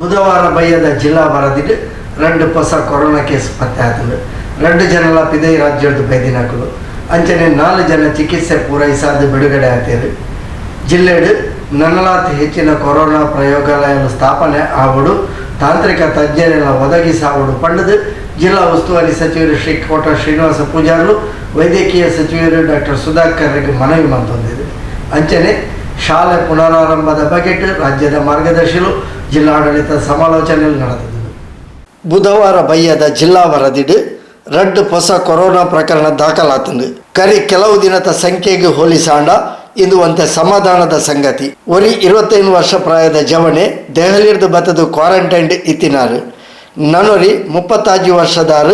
ಬುಧವಾರ ಬಯ್ಯದ ಜಿಲ್ಲಾ ವರದಿಡ್ ರಡ್ಡ್ ಪೊಸ ಕೊರೋನಾ ಕೇಸ್ ಪತ್ತೆ ಆತ್ಂಡ್. ರಡ್ಡ್ ಜನಲ ಪಿದಯಿ ರಾಜ್ಯೊರ್ದು ಬೈದಿನಕುಲು. ಅಂಚನೆ ನಾಲ್ ಜನ ಚಿಕಿತ್ಸೆ ಪೂರೈಸಾದ್ ಬಿಡುಗಡೆ ಆತೆರ್. ಜಿಲ್ಲೆಡ್ ನನಲಾತ್ ಹೆಚ್ಚಿನ ಕೊರೋನಾ ಪ್ರಯೋಗಾಲಯಲು ಸ್ಥಾಪನೆ ಆವೊಡು, ತಾಂತ್ರಿಕ ತಜ್ಞೆರೆನ ಒದಗಿಸಾವೊಡು ಪಂಡುದ್ ಜಿಲ್ಲಾ ಉಸ್ತುವಾರಿ ಸಚಿವೆರ್ ಶ್ರೀ ಕೋಟ ಶ್ರೀನಿವಾಸ ಪೂಜಾರ್ಲು ವೈದ್ಯಕೀಯ ಸಚಿವೆರ್ ಡಾಕ್ಟರ್ ಸುಧಾಕರ್ ರೆಗ್ ಮನವಿ ಮಲ್ತೊಂದೆರ್. ಅಂಚನೆ ಶಾಲೆ ಪುನರಾರಂಭದ ಬಗೆಟ್ ರಾಜ್ಯದ ಮಾರ್ಗದರ್ಶಿಲು, ಜಿಲ್ಲಾಡಳಿತ ಸಮಾಲೋಚನೆಲು ನಡತುದುಂಡು. ಬುಧವಾರ ಬಯ್ಯದ ಜಿಲ್ಲಾ ವರದಿಡ್ ರಡ್ಡ್ ಪೊಸ ಕೊರೋನಾ ಪ್ರಕರಣ ದಾಖಲಾತುಂಡು. ಕರಿ ಕೆಲವು ದಿನತ ಸಂಖ್ಯೆಗ್ ಹೋಲಿಸಾಂಡ ಇಂದು ಒಂತೆ ಸಮಾಧಾನದ ಸಂಗತಿ. ಒರಿ 25 ವರ್ಷ ಪ್ರಾಯದ ಜವನೆ ದೆಹಲಿರ್ದ್ ಬತ್ತುದು ಕ್ವಾರಂಟೈನ್ಡ್ ಇತ್ತಿನಾರ್. ನನೊರಿ 36 ವರ್ಷದಾರ್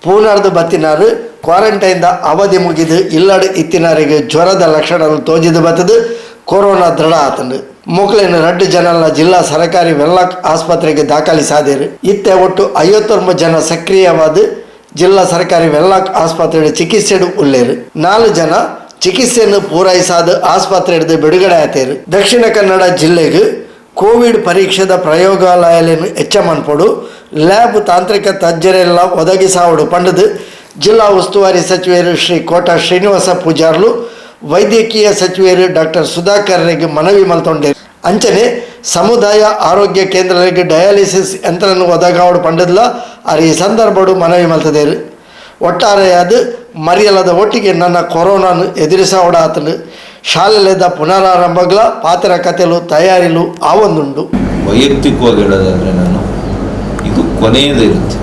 ಪೂನಾರ್ದ್ ಬತ್ತಿನಾರ್ ಕ್ವಾರಂಟೈನ್ ದ ಅವಧಿ ಮುಗಿದ್ ಇಲ್ಲಡ್ ಇತ್ತಿನಾರೆಗ್ ಜ್ವರದ ಲಕ್ಷಣಲು ತೋಜಿದ್ ಬತ್ತುದು ಕೊರೋನಾ ದೃಢ ಆತುಂಡು. ಮೊಕ್ಲೆನ್ ರಡ್ಡ್ ಜನಲ ಜಿಲ್ಲಾ ಸರಕಾರಿ ವೆನ್ಲಾಕ್ ಆಸ್ಪತ್ರೆಗ್ ದಾಖಲಿಸಾದೆರ್. ಇತ್ತೆ ಒಟ್ಟು 59 ಜನ ಸಕ್ರಿಯವಾದ್ ಜಿಲ್ಲಾ ಸರಕಾರಿ ವೆನ್ಲಾಕ್ ಆಸ್ಪತ್ರೆಡ್ ಚಿಕಿತ್ಸೆಡ್ ಉಲ್ಲೆರ್. ನಾಲ್ ಜನ ಚಿಕಿತ್ಸೆನ್ ಪೂರೈಸಾದ್ ಆಸ್ಪತ್ರೆಡ್ದ್ ಬಿಡುಗಡೆ ಆತೆರ್. ದಕ್ಷಿಣ ಕನ್ನಡ ಜಿಲ್ಲೆಗ್ ಕೋವಿಡ್ ಪರೀಕ್ಷೆದ ಪ್ರಯೋಗಾಲಯಲೆನ್ ಎಚ್ಚ ಮನ್ಪೊಡು, ಲ್ಯಾಬ್ ತಾಂತ್ರಿಕ ತಜ್ಞರೆಲ್ಲ ಒದಗಿಸಾವೊಡು ಪಂಡುದ್ ಜಿಲ್ಲಾ ಉಸ್ತುವಾರಿ ಸಚಿವೆರ್ ಶ್ರೀ ಕೋಟ ಶ್ರೀನಿವಾಸ ಪೂಜಾರ್ಲು ವೈದ್ಯಕೀಯ ಸಚಿವೆರ್ ಡಾಕ್ಟರ್ ಸುಧಾಕರ್ ರೆಗ್ ಮನವಿ ಮಲ್ತೊಂಡೆರ್. ಅಂಚನೆ ಸಮುದಾಯ ಆರೋಗ್ಯ ಕೇಂದ್ರಲೆಗ್ ಡಯಾಲಿಸಿಸ್ ಯಂತ್ರನ್ ಒದಗಾವೊಡು ಪಂಡುದ್ಲ ಆರ್ ಈ ಸಂದರ್ಭಡ್ ಮನವಿ ಮಲ್ತುದೆರ್. ಒಟ್ಟಾರೆಯಾದ್ ಮರಿಯಲದ ಒಟ್ಟಿಗೆ ನನ್ನ ಕೊರೋನಾನ್ ಎದುರಿಸಾವೊಡಾತುಂಡು. ಶಾಲೆಲೆದ ಪುನರಾರಂಭಗ್ಲ ಪಾತೆರ ಕತೆಲು ತಯಾರಿಲು ಆವೊಂದುಂಡು. ವೈಯಕ್ತಿಕವಾಗಿ ಹೇಳೋದಾದರೆ, ನಾನು ಇದು ಕೊನೆಯದೇ ಇರುತ್ತೆ,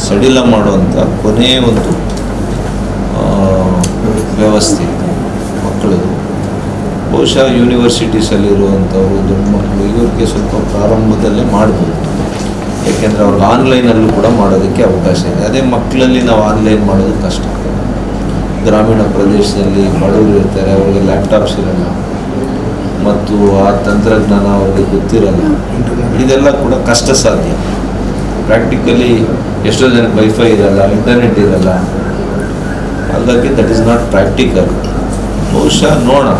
ಸಡಿಲ ಮಾಡುವಂಥ ಕೊನೆಯ ಒಂದು ವ್ಯವಸ್ಥೆ ಇದು ಮಕ್ಕಳದು. ಬಹುಶಃ ಯೂನಿವರ್ಸಿಟೀಸಲ್ಲಿರುವಂಥವ್ರು, ದೊಡ್ಡ ಮಕ್ಕಳು, ಇವ್ರಿಗೆ ಸ್ವಲ್ಪ ಪ್ರಾರಂಭದಲ್ಲೇ ಮಾಡ್ಬೋದು. ಯಾಕೆಂದರೆ ಅವ್ರಿಗೆ ಆನ್ಲೈನಲ್ಲೂ ಕೂಡ ಮಾಡೋದಕ್ಕೆ ಅವಕಾಶ ಇದೆ. ಅದೇ ಮಕ್ಕಳಲ್ಲಿ ನಾವು ಆನ್ಲೈನ್ ಮಾಡೋದು ಕಷ್ಟ. ಗ್ರಾಮೀಣ ಪ್ರದೇಶದಲ್ಲಿ ಬಡವರು ಇರ್ತಾರೆ, ಅವ್ರಿಗೆ ಲ್ಯಾಪ್ಟಾಪ್ಸ್ ಇರಲ್ಲ ಮತ್ತು ಆ ತಂತ್ರಜ್ಞಾನ ಅವ್ರಿಗೆ ಗೊತ್ತಿರಲ್ಲ. ಇದೆಲ್ಲ ಕೂಡ ಕಷ್ಟ ಸಾಧ್ಯ. ಪ್ರಾಕ್ಟಿಕಲಿ ಎಷ್ಟೋ ಜನಕ್ಕೆ ವೈಫೈ ಇರಲ್ಲ, ಇಂಟರ್ನೆಟ್ ಇರಲ್ಲ. ಹಾಗಾಗಿ that is not practical. ಬಹುಶಃ ನೋಡೋಣ,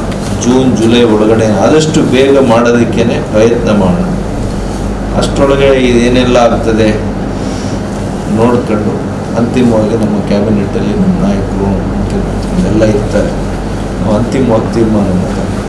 ಜೂನ್ ಜುಲೈ ಒಳಗಡೆ ಆದಷ್ಟು ಬೇಗ ಮಾಡೋದಕ್ಕೇ ಪ್ರಯತ್ನ ಮಾಡೋಣ. ಅಷ್ಟರೊಳಗೆ ಇದೇನೆಲ್ಲ ಆಗ್ತದೆ ನೋಡ್ಕೊಂಡು ಅಂತಿಮವಾಗಿ ನಮ್ಮ ಕ್ಯಾಬಿನೆಟ್ಟಲ್ಲಿ ನಮ್ಮ ನಾಯಕರು, ಮುಖ್ಯಮಂತ್ರಿಗಳು ಎಲ್ಲ ಇರ್ತಾರೆ. ನಾವು ಅಂತಿಮವಾಗಿ ತೀರ್ಮಾನವನ್ನು ತಗೊಳ್ತೀವಿ.